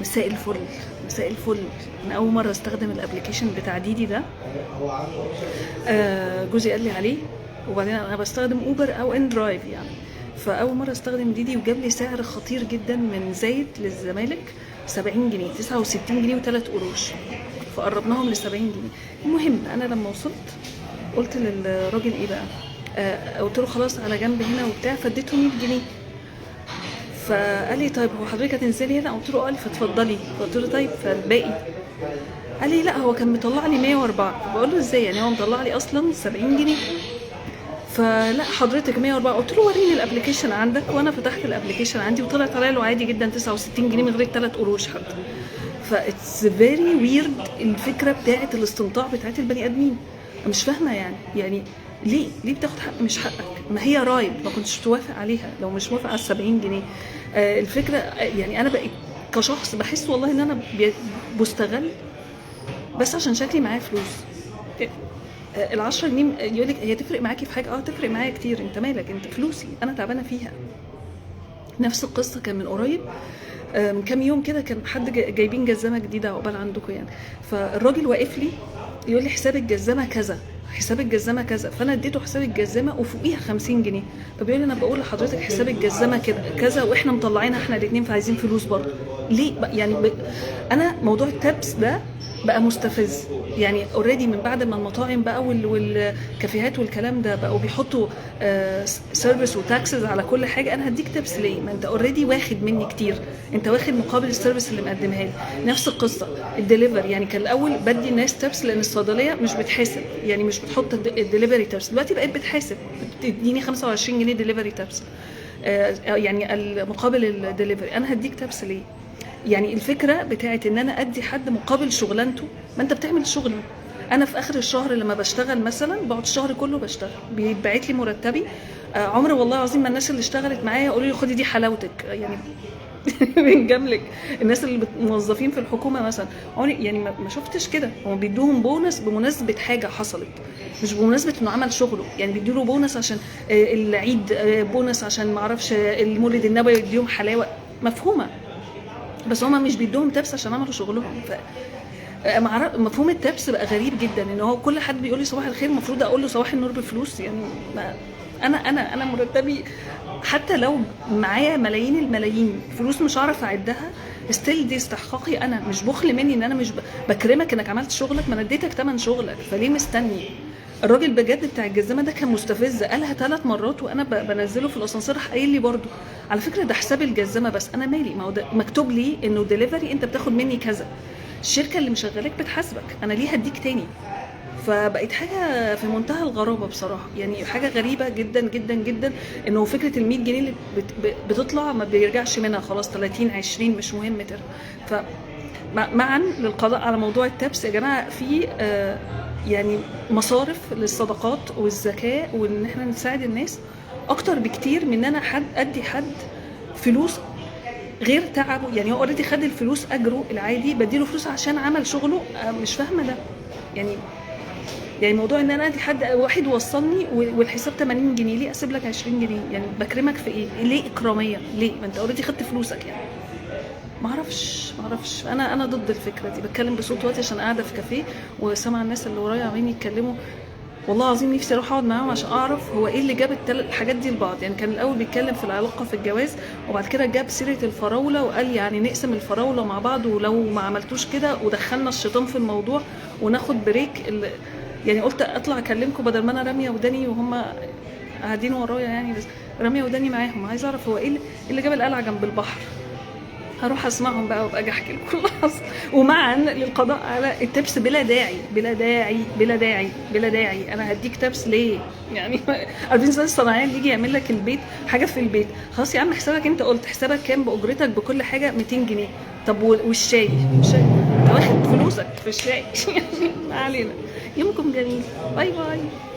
مساء الفل، مساء الفل. انا اول مرة استخدم ال application بتاع ديدي ده. جوزي قال لي عليه، وبعدين انا بستخدم اوبر او inDrive يعني، فاول مرة استخدم ديدي وجاب لي سعر خطير جدا من زايد للزمالك 70 جنيه، 69 جنيه و3 قروش، فقربناهم ل 70 جنيه. المهم انا لما وصلت قلت للراجل ايه بقى، قلت له خلاص على جنب هنا وبتاع، فاديته 100 جنيه. فقال لي طيب هو حضرتك هتنزلي هنا؟ قلت له اه. قال لي فاتفضلي. فقلت له طيب فالباقي؟ قال لي لا هو كان مطلع لي 104. بقول له ازاي يعني، هو مطلع لي اصلا 70 جنيه، فلا حضرتك 104. قلت له وريني ال application عندك، وانا فتحت ال application عندي وطلع طالع له عادي جدا 69 جنيه من غير 3 قروش حتى. ف it's very weird الفكرة بتاعت الاستنطاع بتاعت البني ادمين، مش فاهمه يعني ليه بتاخد حق مش حقك؟ ما هي ride ما كنتش توافق عليها لو مش موافق على 70 جنيه. الفكرة يعني انا بقيت كشخص بحس والله ان انا بستغل بس عشان شكلي معايا فلوس. ال10 جنيه يقول لك هي تفرق معاكي في حاجة؟ تفرق معايا كتير، انت مالك، انت فلوسي انا تعبانة فيها. نفس القصة كان من قريب، من كام يوم كده، كان حد جايبين جزمه جديدة عقبال عندكم يعني، فالراجل واقف لي يقول لي حساب الجزمة كذا، حساب الجزمة كذا، فانا اديته حساب الجزمة وفوقيها 50 جنيه، فبيقول لي انا بقول لحضرتك حساب الجزمة كده كذا واحنا مطلعينها احنا الاثنين، فعايزين فلوس برضه. ليه يعني انا موضوع ال tips ده بقى مستفز يعني already من بعد ما المطاعم بقى والكافيهات والكلام ده بقوا بيحطوا service و taxes على كل حاجة، انا هديك tips ليه؟ ما انت already واخد مني كتير، انت واخد مقابل ال service اللي مقدمها لي. نفس القصة الدليفري، يعني كان الاول بدي الناس tips لان الصيدلية مش بتحاسب، يعني مش بتحط ال delivery tips، دلوقتي بقيت بتحاسب، بتديني 25 جنيه delivery tips، يعني مقابل الدليفري، انا هديك tips ليه؟ يعني الفكرة بتاعت ان انا ادي حد مقابل شغلانته، ما انت بتعمل شغلي. انا في اخر الشهر لما بشتغل مثلا بقعد الشهر كله بشتغل، بيتبعت لي مرتبي، عمر والله العظيم ما الناس اللي اشتغلت معايا يقولوا لي خدي دي حلاوتك، يعني بنجاملك. الناس اللي موظفين في الحكومة مثلا عمري يعني ما شفتش كده، هم بيدوهم بونص بمناسبة حاجة حصلت، مش بمناسبة انه عمل شغله، يعني بيدوا له بونص عشان العيد، بونص عشان ما اعرفش المولد النبوي، يديهم حلاوة مفهومه، بس هما مش بيدوهم tips عشان عملوا شغلهم. ف مفهوم ال tips بقى غريب جدا، ان هو كل حد بيقول لي صباح الخير المفروض اقول له صباح النور بفلوس، يعني ما انا مرتبي حتى لو معايا ملايين الملايين فلوس مش هعرف اعدها، still دي استحقاقي انا، مش بخل مني ان انا مش بكرمك انك عملت شغلك، ما انا اديتك تمن شغلك، فليه مستني؟ الراجل بجد بتاع الجزمة ده كان مستفز، قالها 3 مرات وانا بنزله في الاسانسير، راح قايل لي برده على فكرة ده حساب الجزمة، بس انا مالي، ما هو ده مكتوب لي انه دليفري انت بتاخد مني كذا، الشركة اللي مشغلاك بتحاسبك، انا ليه هديك تاني؟ فبقت حاجة في منتهى الغرابة بصراحة، يعني حاجة غريبة جدا جدا جدا، انه فكرة ال 100 جنيه اللي بتطلع ما بيرجعش منها خلاص، 30 20 مش مهم ترجع. ف معا للقضاء على موضوع ال tips يا جماعة، في مصارف للصدقات والزكاة وان احنا نساعد الناس اكتر بكتير من ان انا ادي حد فلوس غير تعبه، يعني هو already خد الفلوس اجره العادي، بديله فلوس عشان عمل شغله، مش فاهمه ده. يعني موضوع ان انا ادي حد واحد وصلني والحساب 80 جنيه، ليه اسيب لك 20 جنيه؟ يعني بكرمك في ايه؟ ليه اكراميه؟ ليه؟ ما انت already خدت فلوسك يعني. ما اعرفش، انا ضد الفكرة دي. بتكلم بصوت واطي عشان قاعدة في كافيه وسامعه الناس اللي ورايا عمالين يتكلموا، والله العظيم نفسي اروح اقعد معاهم عشان اعرف هو ايه اللي جاب الحاجات دي لبعض. يعني كان الاول بيتكلم في العلاقة في الجواز، وبعد كده جاب سيره الفراوله وقال يعني نقسم الفراوله مع بعض، ولو ما عملتوش كده ودخلنا الشيطان في الموضوع وناخد break يعني قلت اطلع اكلمكم بدل ما انا راميه وداني وهم قاعدين ورايا، يعني بس راميه وداني معاهم، عايزه اعرف هو ايه اللي جاب القلعة جنب البحر. هروح اسمعهم بقى وابقى اجي احكي لكم اللي حصل. ومعا للقضاء على ال tips بلا داعي بلا داعي بلا داعي بلا داعي. انا هديك tips ليه؟ يعني عارفين زي الصناعية اللي يجي يعمل لك البيت حاجة في البيت، خلاص يا عم حسابك انت قلت حسابك كام باجرتك بكل حاجة 200 جنيه، طب والشاي؟ الشاي انت واخد فلوسك في الشاي. ما علينا، يومكم جميل، bye bye.